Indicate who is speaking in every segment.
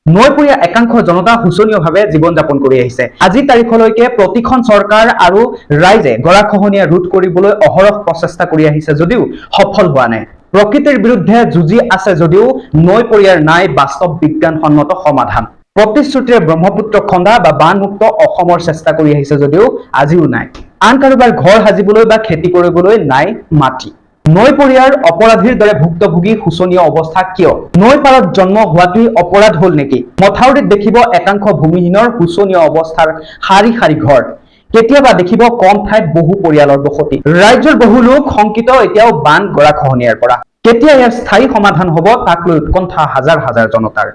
Speaker 1: নৈপৰীয়া একাংশ জনতা শোচনীয়ভাৱে জীৱন যাপন কৰি আহিছে। আজিৰ তাৰিখলৈকে প্ৰতিখন চৰকাৰ আৰু ৰাইজে গৰাখহনীয়া ৰোধ কৰিবলৈ অহৰহ প্ৰচেষ্টা কৰি আহিছে যদিও সফল হোৱা নাই। প্ৰকৃতিৰ বিৰুদ্ধে যুঁজি আছে যদিও নৈপৰীয়াৰ নাই বাস্তৱ বিজ্ঞানসন্মত সমাধান। প্ৰতিশ্ৰুতিৰে ব্ৰহ্মপুত্ৰ খন্দা বা বানমুক্ত অসমৰ চেষ্টা কৰি আহিছে যদিও আজিও নাই। আন কাৰোবাৰ ঘৰ সাজিবলৈ বা খেতি কৰিবলৈ নাই মাটি। নৈপৰীয়াৰ অপৰাধীৰ দৰে ভুক্তভোগী শোচনীয় অৱস্থা কিয়? নৈ পাৰত জন্ম হোৱাটোৱেই অপৰাধ হ'ল নেকি? মথাউৰিত দেখিব একাংশ ভূমিহীনৰ শোচনীয় অৱস্থাৰ শাৰী শাৰী ঘৰ। কেতিয়াবা দেখিব কম ঠাইত বহু পৰিয়ালৰ বসতি। ৰাজ্যৰ বহু লোক শংকিত এতিয়াও বান গৰাখহনীয়াৰ পৰা। কেতিয়া ইয়াৰ স্থায়ী সমাধান হ'ব, তাক লৈ উৎকণ্ঠা হাজাৰ হাজাৰ জনতাৰ।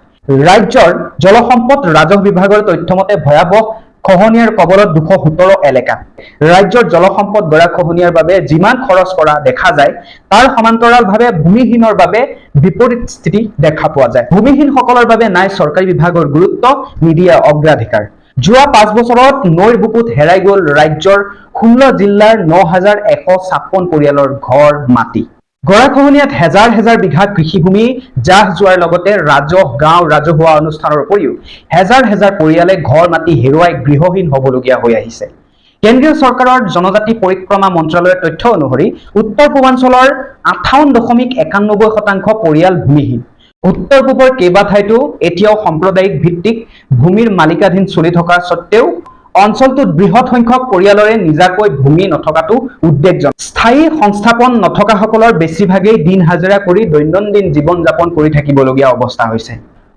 Speaker 1: ৰাজ্যৰ জলসম্পদ ৰাজহ বিভাগৰ তথ্য মতে ভয়াৱহ খহনীয়াৰ কবলত 217 এলেকা। ৰাজ্যৰ জলসম্পদ গৰাখহনীয়াৰ বাবে যিমান খৰচ কৰা দেখা যায়, তাৰ সমান্তৰালভাৱে ভূমিহীনৰ বাবে বিপৰীত স্থিতি দেখা পোৱা যায়। ভূমিহীনসকলৰ বাবে নাই চৰকাৰী বিভাগৰ গুৰুত্ব, নিদিয়ে অগ্ৰাধিকাৰ। যোৱা 5 বছৰত নৈৰ বুকুত হেৰাই গ'ল ৰাজ্যৰ 16 জিলাৰ 9156 পৰিয়ালৰ ঘৰ মাটি। গৰাখহনীয়াত হেজাৰ হেজাৰ বিঘা কৃষিভূমি জাহ যোৱাৰ লগতে ৰাজহ গাঁও, ৰাজহুৱা অনুষ্ঠানৰ উপৰিও হেজাৰ হেজাৰ পৰিয়ালে ঘৰ মাটি হেৰুৱাই গৃহহীন হ'বলগীয়া হৈ আহিছে। কেন্দ্ৰীয় চৰকাৰৰ জনজাতি পৰিক্ৰমা মন্ত্ৰালয়ৰ তথ্য অনুসৰি উত্তৰ পূৰ্বাঞ্চলৰ 58.91% পৰিয়াল ভূমিহীন। উত্তৰ পূবৰ কেইবাঠাইতো এতিয়াও সাম্প্ৰদায়িক ভিত্তিক ভূমিৰ মালিকাধীন চলি থকা স্বত্বেও অঞ্চলটোত বৃহৎ সংখ্যক পৰিয়ালৰে নিজাকৈ ভূমি নথকাটো উদ্বেগজনক। স্থায়ী সংস্থাপন নথকাসকলৰ বেছিভাগেই দিন হাজিৰা কৰি দৈনন্দিন জীৱন যাপন কৰি থাকিবলগীয়া অৱস্থা হৈছে।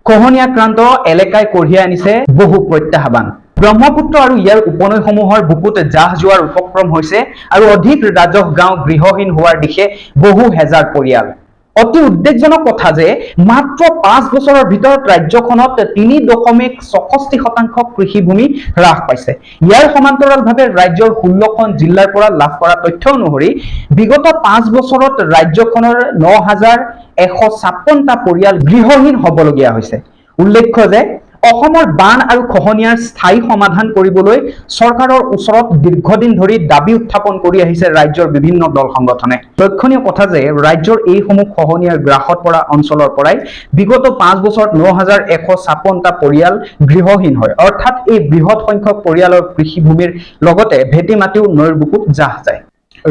Speaker 1: খহনীয়াক্ৰান্ত এলেকাই কঢ়িয়াই আনিছে বহু প্ৰত্যাহ্বান। ব্ৰহ্মপুত্ৰ আৰু ইয়াৰ উপনৈসমূহৰ বুকুত জাহ যোৱাৰ উপক্ৰম হৈছে আৰু অধিক ৰাজহ গাঁও গৃহহীন হোৱাৰ দিশে বহু হেজাৰ পৰিয়াল। অতি উদ্বেগজনক কথা যে মাত্ৰ 5 বছৰৰ ভিতৰত ৰাজ্যখনত 3.66% কৃষিভূমি হ্ৰাস পাইছে। ইয়াৰ সমান্তৰালভাৱে ৰাজ্যৰ 16খন জিলাৰ পৰা লাভ কৰা তথ্য অনুসৰি বিগত 5 বছৰত ৰাজ্যখনৰ 9156টা পৰিয়াল গৃহহীন হ'বলগীয়া হৈছে। উল্লেখ্য যে অসমৰ বান আৰু খহনীয়াৰ স্থায়ী সমাধান কৰিবলৈ চৰকাৰৰ ওচৰত দীৰ্ঘদিন ধৰি দাবী উত্থাপন কৰি আহিছে ৰাজ্যৰ বিভিন্ন দল সংগঠনে। লক্ষণীয় কথা যে ৰাজ্যৰ এইসমূহ খহনীয়াৰ গ্ৰাসত পৰা অঞ্চলৰ পৰাই বিগত 5 বছৰত 9156টা পৰিয়াল গৃহহীন হয়। অৰ্থাৎ এই বৃহৎ সংখ্যক পৰিয়ালৰ কৃষিভূমিৰ লগতে ভেটি মাটিও নৈৰ বুকুত জাহ যায়।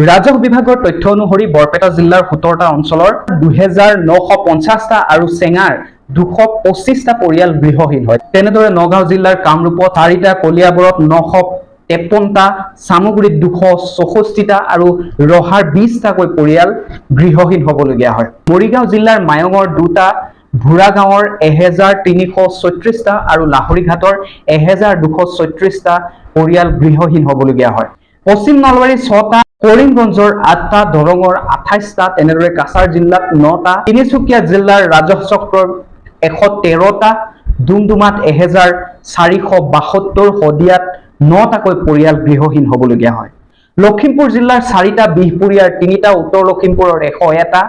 Speaker 1: ৰাজহ বিভাগৰ তথ্য অনুসৰি বৰপেটা জিলাৰ 17টা অঞ্চলৰ 2950টা আৰু চেঙাৰ 225টা পৰিয়াল গৃহহীন হয়। তেনেদৰে নগাঁও জিলাৰ কামৰূপত চাৰিটা, কলিয়াবৰত 953টা, চামগুৰিত 264টা আৰু ৰহাৰ 20টাকৈ পৰিয়াল গৃহহীন হ'বলগীয়া হয়। মৰিগাঁও জিলাৰ মায়ঙৰ দুটা, ভূৰাগাঁৱৰ 1336টা আৰু লাহৰীঘাটৰ 1236টা পৰিয়াল গৃহহীন হ'বলগীয়া হয়। পশ্চিম নলবাৰীৰ ছটা, কৰিমগঞ্জৰ আঠটা, দৰঙৰ 28টা, তেনেদৰে কাছাৰ জিলাত নটা, তিনিচুকীয়া জিলাৰ ৰাজহ চক্ৰৰ 113টা, ডুমডুমাত 1472, শদিয়াত নটাকৈ পৰিয়াল গৃহহীন হ'বলগীয়া হয়। লখিমপুৰ জিলাৰ চাৰিটা, বিহপুৰীয়াৰ তিনিটা, উত্তৰ লখিমপুৰৰ 101টা,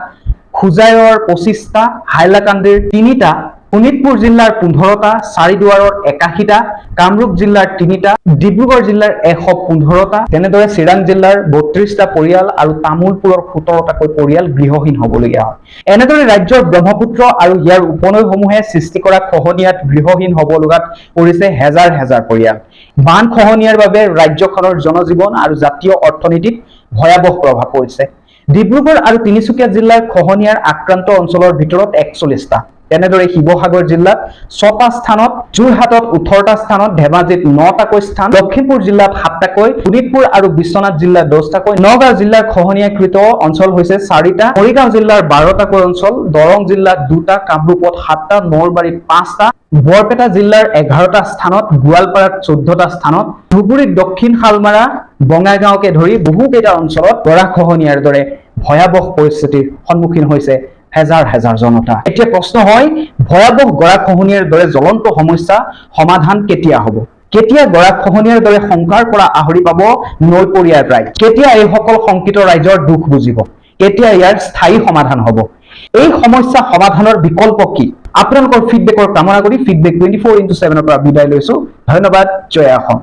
Speaker 1: হোজাইৰ 25টা, হাইলাকান্দিৰ তিনিটা, শোণিতপুৰ জিলাৰ 15টা, চাৰিদুৱাৰৰ 81টা, কামৰূপ জিলাৰ তিনিটা, ডিব্ৰুগড় জিলাৰ 115টা, তেনেদৰে চিৰাং জিলাৰ 32টা পৰিয়াল আৰু তামোলপুৰৰ 17টাকৈ পৰিয়াল গৃহহীন হ'বলগীয়া হয়। এনেদৰে ৰাজ্যৰ ব্ৰহ্মপুত্ৰ আৰু ইয়াৰ উপনৈসমূহে সৃষ্টি কৰা খহনীয়াত গৃহহীন হ'ব লগাত পৰিছে হেজাৰ হেজাৰ পৰিয়াল। বান খহনীয়াৰ বাবে ৰাজ্যখনৰ জনজীৱন আৰু জাতীয় অৰ্থনীতিত ভয়াৱহ প্ৰভাৱ পৰিছে। ডিব্ৰুগড় আৰু তিনিচুকীয়া জিলাৰ খহনীয়াৰ আক্ৰান্ত অঞ্চলৰ ভিতৰত 41টা, তেনেদৰে শিৱসাগৰ জিলাত ছটা স্থানত, যোৰহাটত 18টা স্থানত, ধেমাজিত নটাকৈ স্থান, লখিমপুৰ জিলাত সাতটাকৈ, শোণিতপুৰ আৰু বিশ্বনাথ জিলাত 10টাকৈ, নগাঁও জিলাৰ খহনীয়াকৃত অঞ্চল হৈছে চাৰিটা, মৰিগাঁও জিলাৰ 12টাকৈ অঞ্চল, দৰং জিলাত দুটা, কামৰূপত সাতটা, নলবাৰীত পাঁচটা, বৰপেটা জিলাৰ 11টা স্থানত, গোৱালপাৰাত 14টা স্থানত, ধুবুৰীত দক্ষিণ শালমাৰা, বঙাইগাঁওকে ধৰি বহুকেইটা অঞ্চলত গৰাখহনীয়াৰ দৰে ভয়াৱহ পৰিস্থিতিৰ সন্মুখীন হৈছে হেজাৰ হেজাৰ জনতা। এতিয়া প্ৰশ্ন হয়, ভয়াৱহ গৰাখহনীয়াৰ দৰে জ্বলন্ত সমস্যা সমাধান কেতিয়া হ'ব? কেতিয়া গৰাখহনীয়াৰ দৰে শংকাৰ পৰা আহৰি পাব নৈপৰীয়াৰ ৰাইজ? কেতিয়া এইসকল শংকিত ৰাইজৰ দুখ বুজিব? কেতিয়া ইয়াৰ স্থায়ী সমাধান হ'ব? এই সমস্যা সমাধানৰ বিকল্প কি? আপোনালোকৰ ফিডবেকৰ কামনা কৰি ফিডবেক 24x7ৰ পৰা বিদায় লৈছো। ধন্যবাদ। জয় অসম।